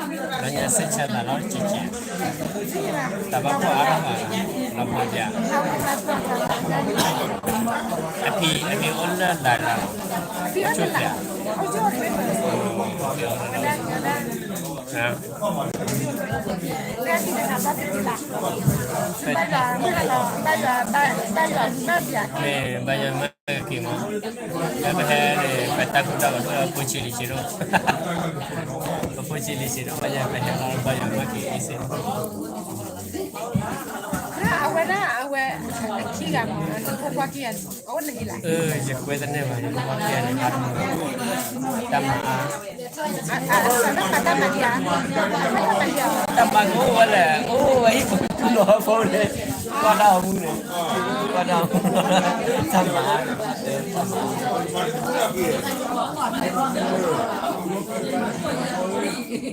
လၢညါစ့ၢ်ဆၢသးလီၤက့ၤက့ၤ, တၢ်ဘၣ်ဖှီၣ်အါထီၣ်ဘၣ်, လီၤမၢ်ပၠး, အဖံး အမ့ၢ်အိၣ်လၢလၢ်လၢ်လီၤ, အဆိၣ်ဖျဲး, မ့ၢ်ဘၣ်ယွၤမၢက့ၤမး, လၢပဟဲန့ၣ် ပတၢ်ကူတၢ်ကၤဒိၣ် ပဖိဆံးလံၤဆံးဒိၣ်, ပဖိဆံးလံၤဆံးဒိၣ် ဘၣ်ယွၤပဟဲလီၤ ဘၣ်ယွၤမၢက့ၤအံၤစ့ၢ် အဝဲဒၣ်အဝဲ, ခံဂၤမး အဖိခွါခံဂၤ, အအိၣ်နဟံၣ်လၢ, ယကွဲသန့ၢ်ဘၣ် ယဖိခွါခံဂၤန့ၣ် တၢ်မၤအါ, တၢ်မၤကအိၣ်ဝဲလဲၣ်, အိၣ်ဝဲဟံၣ်ပူၤလီၤဖိန့ၣ်, ကွၢ်တၢ်အမူန့ၣ်, ကွၢ်တၢ်အမူ, တၢ်မၤ, တၢ်မၤ တၢ်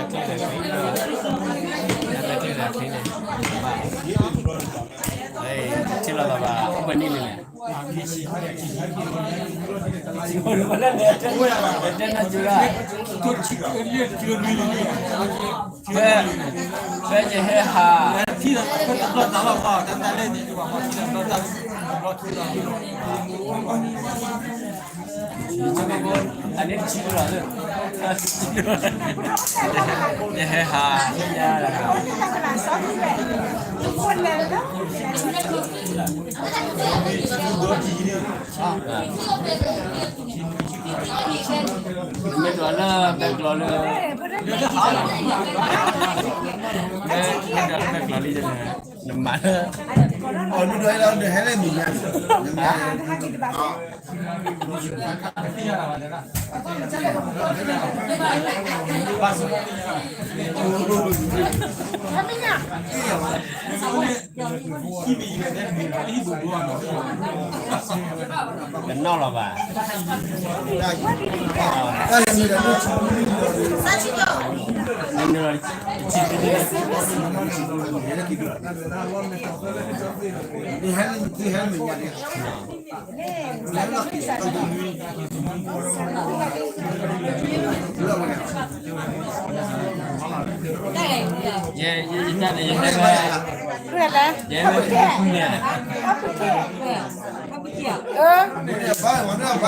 ကျဲဒီးကျဲ, တၢ်ကျဲဒီးကျဲန့ၣ်, ဘၣ်, ထံၣ်လိာ်သးဘၣ် အိၣ်ပှဲၤနံၣ်န့ၣ်လဲၣ်, တဲနၢ်စူၤဒၣ်, ဖဲ, ဖဲယဟဲဟး ယဟဲဟး, မ့ၢ်ဒိးလၢဘဲကျိးလၢ, မ့ၢ်ဒိးလၢဘဲကျိးလၢယဲန့ၣ်, နမၤလၢ, အမ့ၢ်ဒိးလၢဟဲလၢမုၢ်ညါန့ၣ်, တနီၣ်လီၤဘၣ်, ယဲ, ယဲ, ယဲ, ယဲ, ယဲ, ယဲ, ဝါ, ဝါ, လၢပှ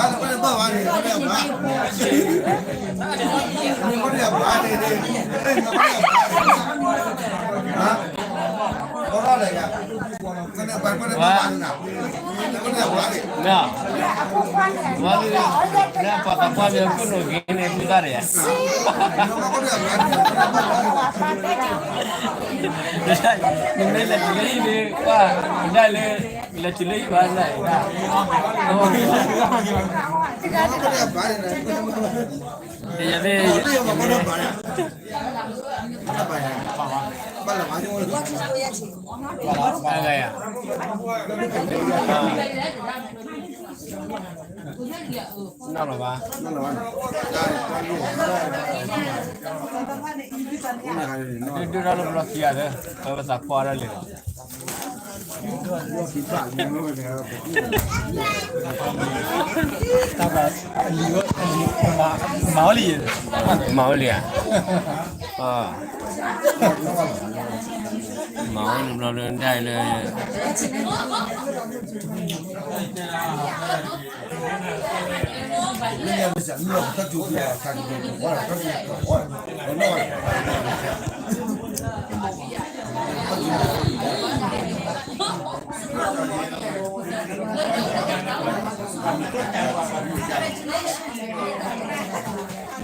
ၤသးပှၢ်မ့ၢ် ကိၣ်နီၣ်ဂ့ၤန့ၣ် ဖုသၣ်တယၤ, နမ့ၢ်လဲၤတုၤလၢဟံၣ်န့ၣ် ကွၢ်ဒၣ်လၢ, လဲၤတုၤလၢဟံၣ်ဘၣ်န့ၣ်, ယသ့ၣ်, အဂၤယၤ, နီၢ်လီၤဘၣ်, ဒုၣ်ဒုၣ်ထီၣ်လၢပလီၢ်ခံဂၤလၢ, ပသးပှၢ်ဒၣ်လဲာ်လီၤ, တၢ်ဘၣ်, မၤဝဲလံ, မၤဝဲလံဧါ, မၤဝဲလံဘျီလၢဒၣ်လၢ လၢ,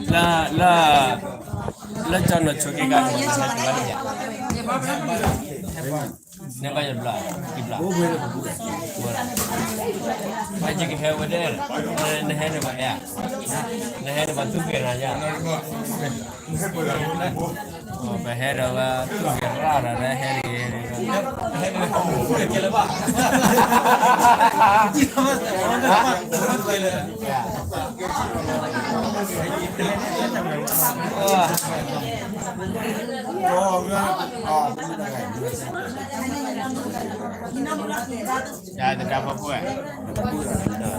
လၢ, လၢကၠီနီၢ်ဆိက့ၤဂၤန့ၣ်, နဘၣ်ယဘျါ, ယဘျါ, ယကဟဲဝဲဒၣ်, နဟဲန့ၣ်ဘၣ်အဲၣ်, နဟဲန့ၣ်ဘၣ်သူၣ်က့ၤရၤယၤ, ပဟဲဒီးဝဲသူၣ်က့ၤရၤဒီးဟဲတဂ့ၤ ယသဒါဖီဖိ,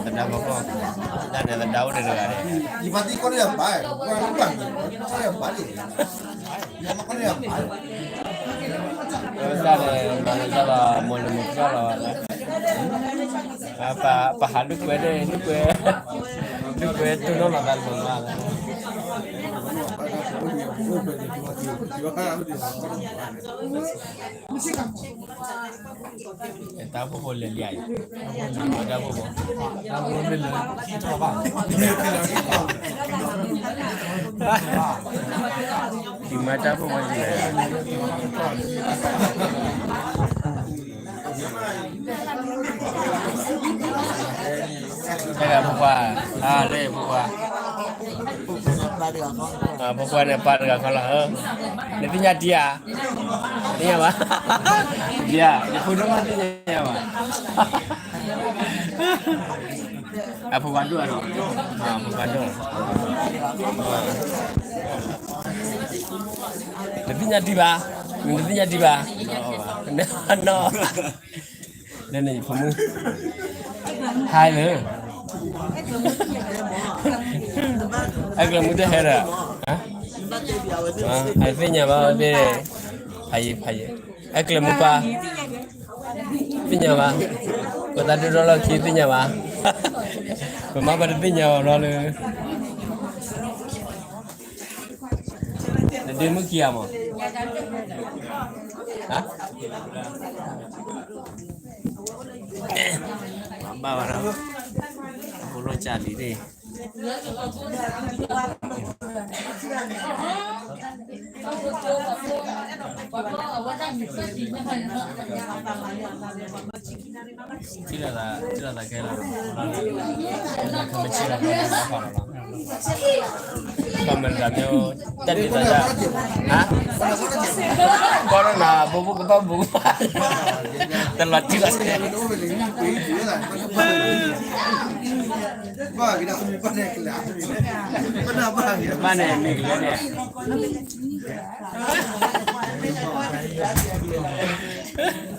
သဒါဖီဖိ, တၢ်န့ၣ်သဒါအိၣ်တဂၤန့ၣ်, ယဘၣ်သံကွၢ်န့ၣ်ယဘၣ်, ကွၢ်န့ၣ်ယဘၣ်, တၢ်န့ၣ် မၤလၢလီၤ မိၢ်လၢမိၢ်ကၠီလီၤ, ပဟးလုၢ်ကွဲန့ၣ် လုၢ်ကွဲ, လုၢ်ကွဲတိၢ်နီၣ်လီၤသးတမံၤမးလၢ တၢ်ဖိဖိလဲၤလံအံၤ, တၢ်ဖိဖိ, မ့ၢ်တၢ်ဖိဖိလဲၤ, တၢ်ဖိခွါ, လၢဖိခွါ, ဖိခွါန့ၣ် ပၢ်တဂၤခီလီၤ, နသ့ၣ်ညါတံၢ်ဧါ, သ့ၣ်ညါဘၣ်, ဒ်ဧါ, ယဖိဒိၣ်မးသ့ၣ်ညါဘၣ် အဖိခွါဒိၣ်ဧါနီၤ, အဖိခွါဒိၣ်, နသ့ၣ်ညါတံၢ်ဘၣ်, နတသ့ၣ်ညါတံၢ်ဘၣ်, နီၢ်, လၢန့ၣ်ယဖိမုၣ်, ဟါလၢ, အကျဲမုၢ်တဟဲဒီး, အသ့ၣ်ညါဘၣ်, ဖးယံၤဖးယံၤ, အကျဲမုၢ်ပၢ် သ့ၣ်ညါဘၣ်, ပသးဒိၣ်ထီၣ်လီၢ်ခံသ့ၣ်ညါဘၣ်, ပမ့ၢ်ပတသ့ၣ်ညါအီၤဘျီလၢ, နဒ့မုၣ်ခံဂၤမး, ဘၣ်ဘၣ်ဒီး, အဖိလီၤကၢ်လံန့ၣ် ထံၣ်လိာ်သး, ထံၣ်လိာ်သးကဲလီၤ, မ့ၢ်ဆံၣ်လီၤ, ဘၣ်မၤတဂၤမ့ၢ်, တၢ်ဒ်သိးယၤ, ဟါ, ကီၢ်ရနၤ ဘူးဘူးကဘၣ်ဘူး, တလီၤတံၢ်လီၤဆဲး, ဘၣ်န့ၣ်မ့ၢ်ကလဲၣ်န့ၣ်, တ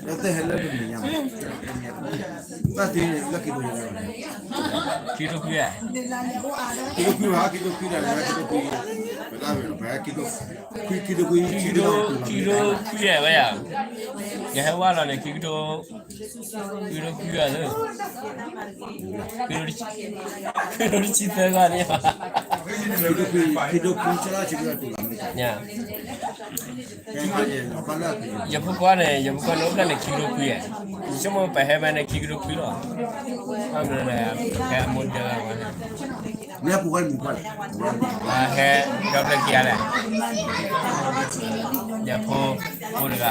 ၢ်သ့လၢက့ၤဒိ, ခံကထိခွံ, ခံကထိခွံဘၣ်, ခံကထိခွံဒီး, ခံကထိခွံ, ခံကထိခွံ, ခံကထိခွံ, ခံကထိခွံ, ယဟဲဝဲလီၤန့ၣ် ခံကထိ, ခံကထိခွံဂၤလၢ, ခံကထိတဆံသၢဂၤန့ၣ်, ခံကထိခွံ, ယဖိခွါန့ၣ်, ယဖိခွါန့ၣ်အိၣ်ဖျဲၣ်န့ၣ် ခံကထိခွံ, ယဆိကမိၣ်ပဟဲမးန့ၣ် ခံကထိခွံလီၤ, ဘၣ်မနုၤလဲၣ်, ဟဲအမိၢ်ဒၢဂၤဝဲ, ဟဲဒီဖျၢၣ်ခံဂၤလဲၣ်, ယဖိ, ဖိတဂၤ တ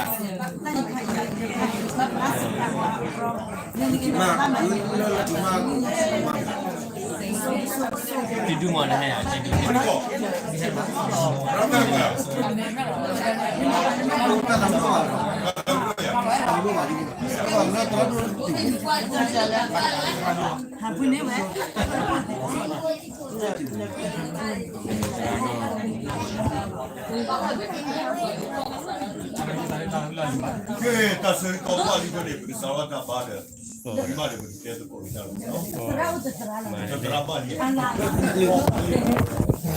ံဒူမးန့ၣ်ဟဲ, တၢ်ဆၢကတီၢ်ဘၣ်လံန့ၣ် ပကစးထီၣ်တၢ်ဘါဒီး, ပကဘၣ်ဒီး ပကတဲသကိးက့ၤတၢ်လီၤ, သရၣ်ဘၣ်လံ,